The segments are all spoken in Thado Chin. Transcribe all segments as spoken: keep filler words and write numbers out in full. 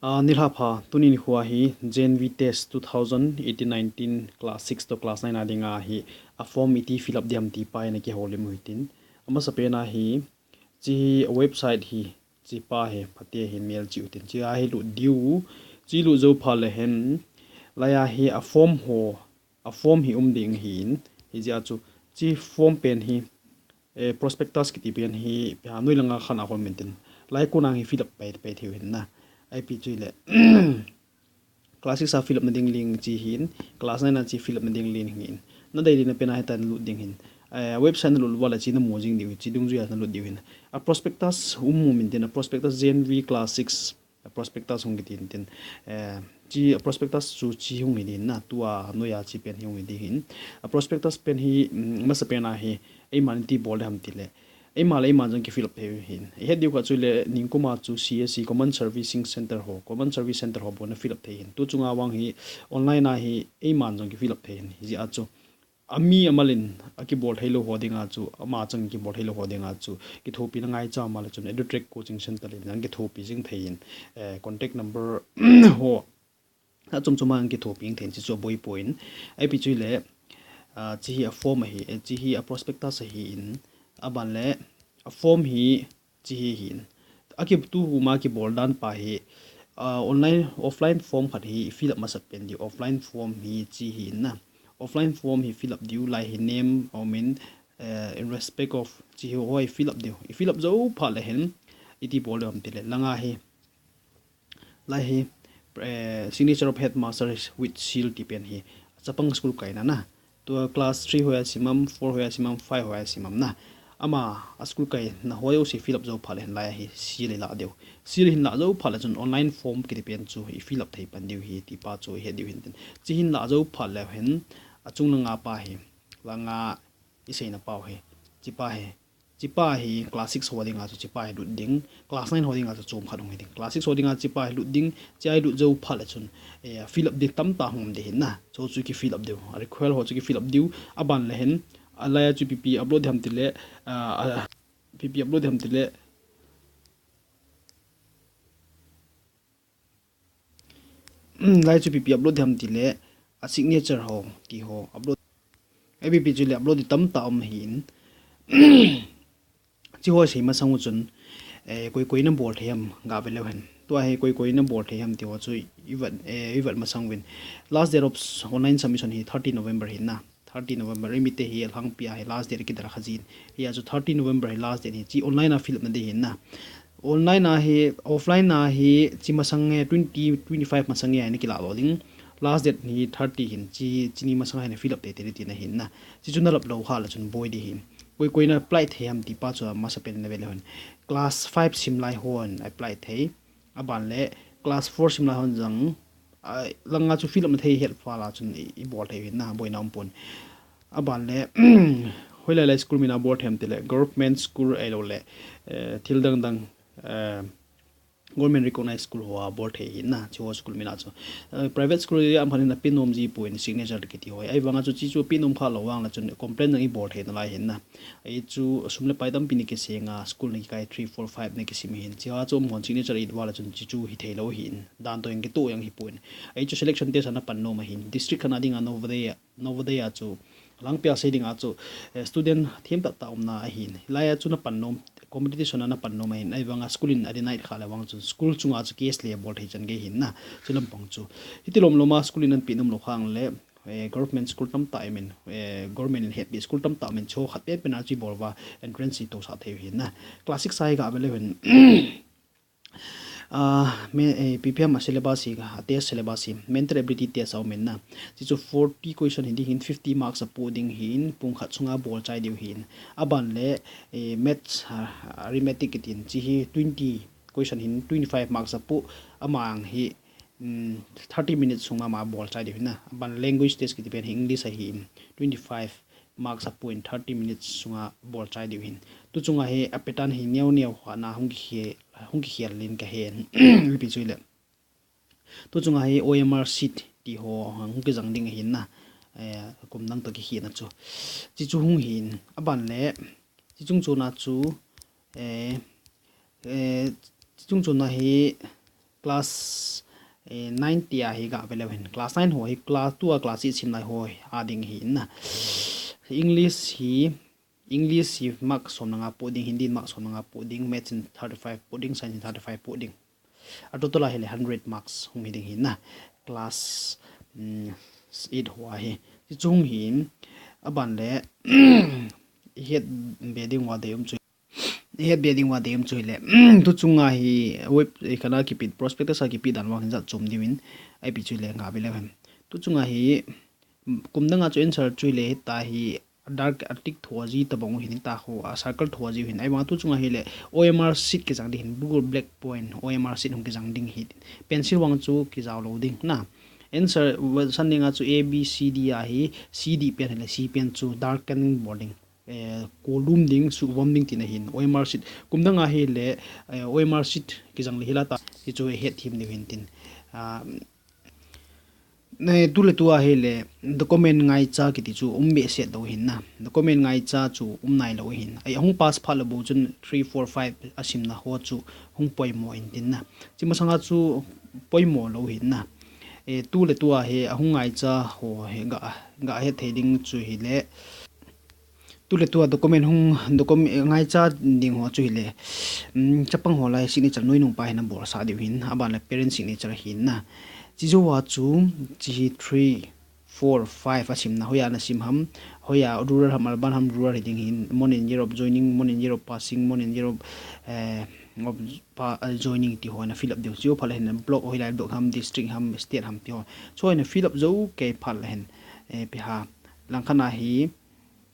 Ah, nilhah pha, tuni nikho hi J N V Test two thousand eighteen nineteen class six to class nine a dinga hi a form iti fill up ding ham ti pa hi ana kihoulim u hitin. Amasa pen a hi, chi website hi, chi pa hi, phatea hi mel cheh u hitin. Chi a hi lut diu, chi lut jou phat le hin, lai a hi a form ho, a form hi um ding ahin, hijeh a chu, chi form pen hi, eh, prospectus kiti pen hi, pia noi langa khan a hol min tin. Lai kon a hi fill up pai, pai thei u hin na. Ipi chu le, class six a fill up na ding link chi hin, class nine a chi fill up na ding link hin. Na dei ding na pen a hitan lut ding hin. Eh, website na lut uva le chi na mu jing diu, chi dungjui a na lut diu hin. A prospectus um mu min tin, a prospectus J N V class six, a prospectus hung kiti hin tin. Eh, chi a prospectus chu chi hung hi din na, tua noi a chi pen hi hung hi ding hin. A prospectus pen hi, mm, masa pen a hi, eiman iti bol ding ham ti le. Eima le eima jong ki fill up thei u hin. I het diu kha chu le, nikum a chu C S C, Common Servicing Center ho, Common Service Center ho bou na fill up thei hin. Tu chunga vang hi online a hi eiman jong ki fill up thei hin. Hijeh a chu, ami amal in a kibol thei lou ho dinga chu, ama chang kibol thei lou ho dinga chu, kithopi na ngaicha ma le chun EduTrack Coaching Center in jong kithopi jing thei hin. Eh, contact number ho, a chom chom a kithopi jing thei hin, chi chu aboi poi. Ipi chu le, ah, chi hi a form ahi, eh, chi hi a prospectus ahin, aban le a form hi chi hi hin. A ki tu huma kibol dan pa hi, ah, online, offline form khat hi fill up masat pen diu, offline form hi chi hin na. Offline form hi fill up diu, lai hi name, I mean, eh, in respect of chi hi ho hi fill up diu. I fill up jou phat le hin, iti bol ding ham ti le, langa hi, lai hi, eh, signature of headmaster with seal ti pen hi. Chapang school kaina na. Tua class three ho a sim am, four ho a sim am, five ho a sim am na. Ama a school kaina ho jouse fill up jou phat le hin lai hi seal i la diu. Seal hin la jou phat le chun online form kiti pen chu i fill up thei pan diu hi ti pa chu i het diu hin tin. Chi hin la jou phat le hin a chung langa pa hi. Langa i seina pau hi. Chi pa hi. Chi pa hi class six ho dinga chu chi pa hi lut ding, class nine ho dinga chu chom khat hung hi ding. Class six ho dinga chi pa hi lut ding, chi a hi lut jou phat le chun, eh, fill up ding tamtah hung um ding hin na. Chu chu ki fill up diu. A require ho chu ki fill up diu. Aban le hin, a lai a chu ipi ipi upload ding ham ti le, ah, a, ipi ipi upload ding ham ti le, lai chu ipi ipi upload ding ham ti le, a signature ho, ti ho upload. Ipi ipi chu le upload ding tamtah um hin. Chi ho sei masang u chun, eh, koi koi na bol thei ham ga ve leu hen. Tua hi koi koi na bol thei ham ti ho chu i vet, eh, i vet masang uvin. Last date of online submission hi thirty November hi na. Thirty November, i mite hi alhangpi a hi last date kidar kha jin. Hia chu thirty November hi last date hi, chi online a fill up na ding hi na. Online a hi, offline a hi, chi masang nge twenty, twenty-five masang nge a hi na kilah lou ding. Last date hi thirty hin, chi, chi ni masang a hi na fill up teitei ding tina hin na. Chi chu na lap lou kha le chun boi ding hin. Koi koi na apply thei ham ti pa chu amasa pen na ve leu hen. Class five sim lai hon apply thei. Aban le class four sim lai hon jong, a, langa chu fill up na thei het fa la chun i, i bol thei u hin na, boina um pon. Aban le, hoilai lai school min a bol thei ham ti le, government school ahilou le, eh, thil dang dang, eh, government recognized school ho a bol thei hin na, chi ho school min a chu. Eh, private school a um khan hin a pin nom ji poi, signature kiti ho. Ahivang a chu chi chu pin nom kha lou vang le chun complaint jong i bol thei nalai hin na. Ahi chu sum le pai tampi na kiseng a, school na kikai three, four, five na kisim hin. Chi a chu um hon signature i it uva le chun chi chu hi thei lou hin. Dan toh jong kitoh jong hi pon. Ahi chu selection test a na pan nom ahin. District khat a dinga Navodaya, Navodaya chu alhangpi a sei dinga chu, eh, student them tah tah umna ahin. Lai a chu na pan nom, competition a na pan nom ahin. Ahivang a school in a deny kha le vang chun school chunga chu case le bol thei chan gei hin na. Chu lampang chu. Hiti lom lom a school in an pin um lou khang le, eh, government school tamtah i min, eh, government in hetpi school tamtah min chu khat pen pen a chu i bol uva entrance i tosah thei u hin na. Class six a hi ga ve leu hen. Ah, me, eh, ipi ipi ham a syllabus hi, a test syllabus hi, mental ability test a um in na. Chi chu forty question hi ding hin, fifty marks a poh ding hin, pung khat sunga bol chai diu hin. Aban le, eh, maths, ah, arithmetic kiti hin, chi hi twenty question hin, twenty-five marks a poh, ama ang hi, um, thirty minutes sunga ama bol chai diu hin na. Aban language test kiti pen hi English ahi in, twenty-five marks a poh in thirty minutes sunga bol chai diu hin. Tu chunga hi a pattern hi neo neo khat na hung kikhel, hung kikhel in ka hen. Ipi chu le. Tu chunga hi O M R sheet ti ho hung kijang ding ahin na. Eh, kum dang toh kikhel na chu. Chi chu hung hin. Aban le, chi chung chuna chu, eh, eh, chi chung chuna hi, class eh, nine tia hi ga ve leu hin. Class nine ho hi class two a class eight sim lai ho a ding hi na. English hi English hi mark som nga pu ding, Hindi mark som nga pu ding, Maths in thirty five pu ding, Science in thirty five pu ding. A total a hi le hundred marks hung hi ding hi na. Class um, eight ho a hi. Ti chung hi a ban le het be ding wa de um chu. Het be ding wa dei um chu hile. Tu chunga hi web kana kipit prospectus a kipit dan wang hin jat chom diu in. Ai pi chu le nga be le hem. Tu chunga hi kum danga chu answer chu hile hita hi dark a tick tho ji tabang hin ta ho a circle tho ji hin. Ai wang tu chunga hile O M R sheet kijang ding hin Google Black Point O M R sheet hung kijang ding hi. Pencil wang chu kijao lo ding na. Answer san dinga chu A B C D a hi C D pen hile C pen chu darken bol ding. Eh, kolum ding, suhvom ding tina hin, O M R sheet. Kum danga hi le, eh, O M R sheet kijang le hila ta, hi chu het thim deu hin tin. Ah, ne, tu le tu a hi le, document ngaicha kiti chu um be set deu hin na. Document ngaicha chu um nai lo hin. Ai, hung pass phat le bo chun three, four, five a simna ho chu hung poimo in tin na. Chi masanga chu poimo lo hin na. Eh, tu le tu a hi, a hung ngaicha ho hi ga, ga het thei ding chu hi le, Tu le tu a document hung, document ngaicha ding ho chu hi le. Um, chapang ho lai signature noi nung pa hin a bol sa diu hin, a ban le parent signature hin na. Chi jo wa chu, chi hi three, four, five a sim na, hoya na sim ham, hoya rural ham, urban ham, rural hi ding hin, month and year of joining, month and year of passing, month and year of, eh, of pa, uh, joining ti ho na fill up diu. Chi ho phat le hin, block hoi lai block ham, district ham, state ham ti ho. So na fill up jo kei phat le hin, eh, pi ha. Langkhat na hi,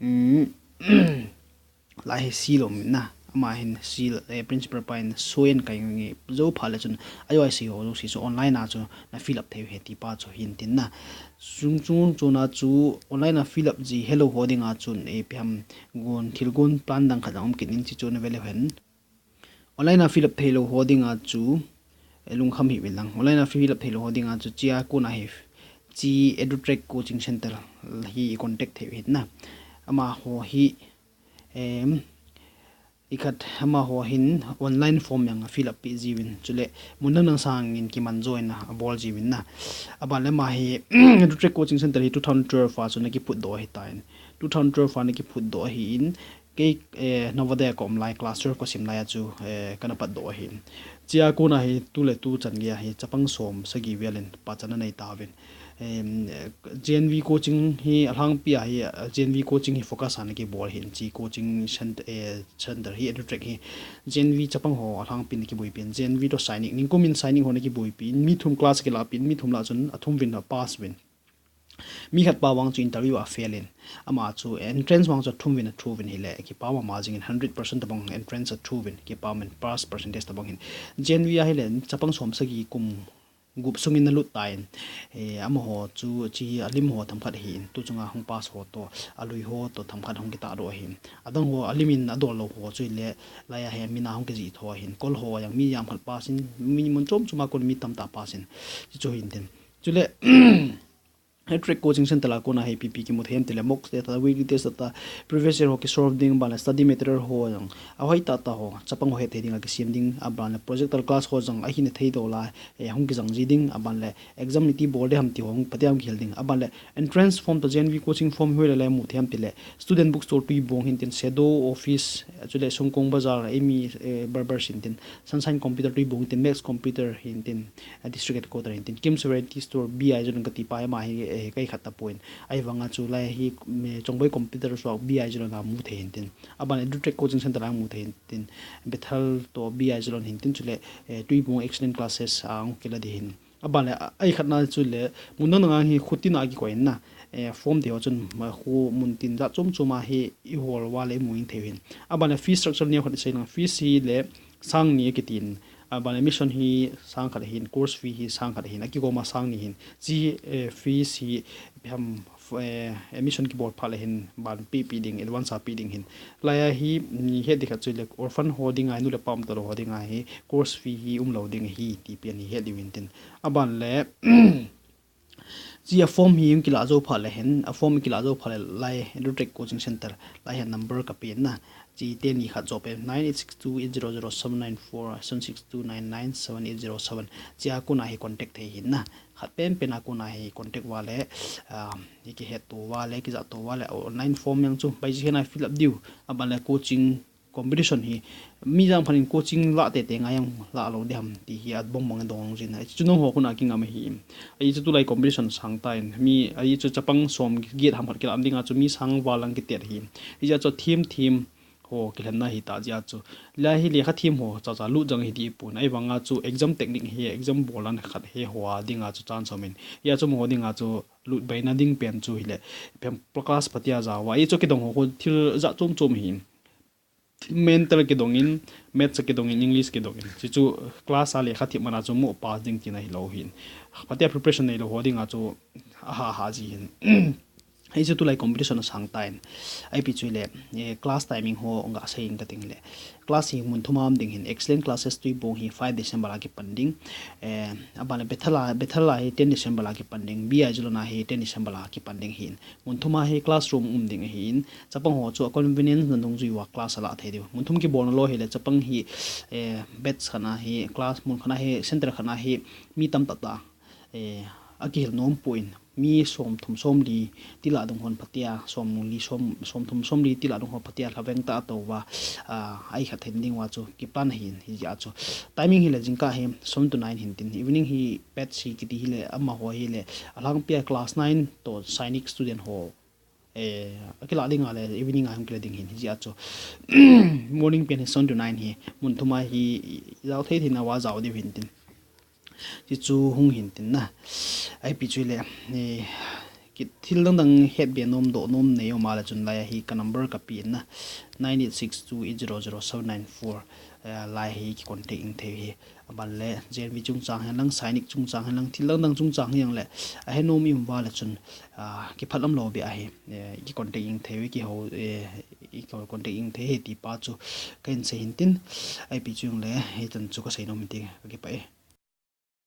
Um, lai hi seal um na, ama hin seal, eh, principal pa hin soin kai ngi jo phat le chun, ayo ai si ho jo si chu online a chu na fill up thei u hi ti pa chu hin tin na. Chung chung chu na chu online a fill up ji hello ho dinga chun, eh, pi ham gon thil gon plan dang khat a um kit in chi chu na ve le hen. Online a fill up thei lo ho dinga chu, eh, lungkham hi vin lang. Online a fill up thei lo ho dinga chu chia kona hi chi EduTrack Coaching Center hi contact thei u hi na. Ama ho hi, em, i khat ama ho hin online form yang a fill up pi ji vin. Chule mun dang dang sangin kiman join a bol ji vin na. A ban le ama hi EduTrack Coaching Center hi two thousand twelve a chu na kiphut doh hi ta in. Two thousand twelve a na kiphut doh hi in. Kei, eh, Navodaya ka um lai, class twelve ka sim lai a chu, eh, kana pat doh ahi. Chia kona hi tu le tu chan gei a hi chapang som sagi vel in pachat na nei ta vin. Em, eh, J N V coaching hi a lhangpi a hi, eh, J N V coaching hi focus a na kibol hin chi coaching cent-, eh, center hi EduTrack hi. J N V chapang ho a lhangpi na kibuipi in. J N V to Sainik, ningkum in Sainik ho na kibuipi in. Mi thum class kilapi in, mi thum lah chun a thum vin a pass vin. Mi khat pa vang chu interview a fail in, ama chu entrance vang chu thum vin a thu vin hi le, kipa mama jing in hundred percent tabang entrance a thu vin, kipa min pass percentage tabang hin. J N V a hi le, chapang som sagi kum gup sung in na lut ta in, eh, ama ho chu chi a lim ho tham khat hi in, tu chunga hung pass ho to, a lui ho to tham khat hung kita do hi in. A dang ho a lim in a dol lo ho chu hi le, lai a he mi na hung kiji tho hi in, kol ho yang mi yam khat pass in, mi mun chom chom a kon mi tam ta pass in, chi chu hin tin. Chule, EduTrack Coaching Center la kona hi ipi ipi kimu thei em tile mock test ta, weekly test ta, previous year ho ki solve ding, ban le study material ho jong ahoi tah tah ho chapang ho het thei ding a kisem ding, aban le projector class ho jong ahin thei doh lai, eh, hung kijang ji ding, aban le exam iti bol ding ham ti ho hung phatea hung kihil ding, aban le entrance form to J N V coaching form hoi le le mu thei em tile student bookstore Tuibong hin tin, Shadow office, eh, chule Sungkong Bazar, Amy, eh, Barber hin tin, Sunshine Computer Tuibong hin tin, Max Computer hin tin, a district headquarter hin tin, Kim Sovereignty Store, B I Zone kati pa, ama hi, eh, kai khat ta point. Ahivanga chu lai hi, me, Chongboi Computer Shop, B I Zone a mu thei hin tin. Aban EduTrack Coaching Center a mu thei hin tin. Bethel to B I Zone hin tin chule, eh, Tuibong Excellent Classes a hung kila ding hin. Aban le, a, ai khat na chule, mun dang dang a hi khutin a kikoi na, eh, form te ho chun, ma khu mun tin jat chom chom a hi i hol uva le i mu in thei hin. Aban le fee structure neo khat i sei lang, fees hi le, sang ni a kitin, aban le admission hi sang khat hin, course fee hi sang khat hin, akigoma sang ni hin, chi, eh, fees hi, ham, f-, eh, admission kibol phat le hin, ban pi pi ding, advance a pi ding hin. Lai a hi, ni het di khat chu le, orphan ho ding a, nu le pa um ta lo ho ding a hi, course fee hi um lo ding hi, ti pi ani het di win tin. Aban le, Chi a form hi hung kila jou phat le hin, a form kila jou phat le lai, EduTrack Coaching Center, lai hin number ka pe na. Chi teni khat jo pen nine eight six two eight zero zero seven nine four, seven six two nine nine seven eight zero seven. Chia kona hi contact thei hin na. Khat penpen a kona hi contact uva le, ah, hi kihetto uva le, kijahto uva le, online form jong chu bai ji hena fill up diu. Aban le coaching competition hi, mi jang phanin coaching la tete ngai jong la lou ding ham ti hi abongbong dong jin. Hichu nangho kona kingam ahi. Hichu tulai competition sang tan. Mi, hichu chapang som get ham khat kilah dinga chu mi sang val lang kitet ahi. Hijeh a chu thim thim ho kilhenna hita jeh a chu. Lai hi lekha thim ho chacha lut jang hi ti pon. Ahivanga chu exam technique hi, exam bol nan khat hi ho a dinga chu chance um in. Hijeh a chu amaho dinga chu lut baina ding pen chu hile. Pen class phatea jao a. Hichu kidong ho khu thil jat chom chom ahi. Mental kidong in, maths kidong in, English kidong in. Hichu class a lekha thim mana chu moh pass ding tina hilou hin. Phatea preparation neilou ho dinga chu aha aha ji hin. Hichu tulai competition asang tan. Ipi chu le, eh, class timing ho gasei in kating le. Class hi mun thum a um ding hin, excellent classes Tuibong hi five December a kipan ding. Eh, aban le Bethel a, Bethel a hi ten December a kipan ding. B I Jalona hi ten December a kipan ding hin. Mun thum a hi classroom um ding ahin. Chapang ho chu a convenience na dungjui uva class ala thei diu. Mun thum kibolna lou hile chapang hi, eh, batch khat na hi, class mun khat na hi, center khat na hi, mi tamtah tah, eh, akihil nom pon, mi som thum som li tila dung hon phatea, som li som, som thum som li tila dung hon phatea, lhaveng tah a tou uva, ah, ai khat hin ding uva chu kiplan ahin, hijeh a chu. Timing hile jingkah hi seven to nine hin tin, evening hi batch hi kiti hile, amaho hile, alhangpia class nine to Sainik student ho, eh, akilah dinga le, evening a hung kila ding hin, hijeh a chu. Morning pen hi seven to nine hi, mun thum a hi, jao thei thei na uva jao diu hin tin. Hichu hung hin tin na. Ipi chu le, eh, kithil dang dang hetbe nom doh nom nei um a le chun lai a hi ka number kapen na. Nine eight six two eight zero zero seven nine four. Eh, lai hi kicontact in thei hi. Aban le, J N V chungchang hen lang, Sainik chungchang hen lang, thil dang dang chungchang hi jong le, ahe nom i um uva le chun, ah, kiphalam lou beh ahi, eh, kicontact in thei, kiho, eh, kicontact in thei hi ti pa chu kahin sei hin tin, ipi chu jong le, hitan chu kasei nom hin ti, kakipah e.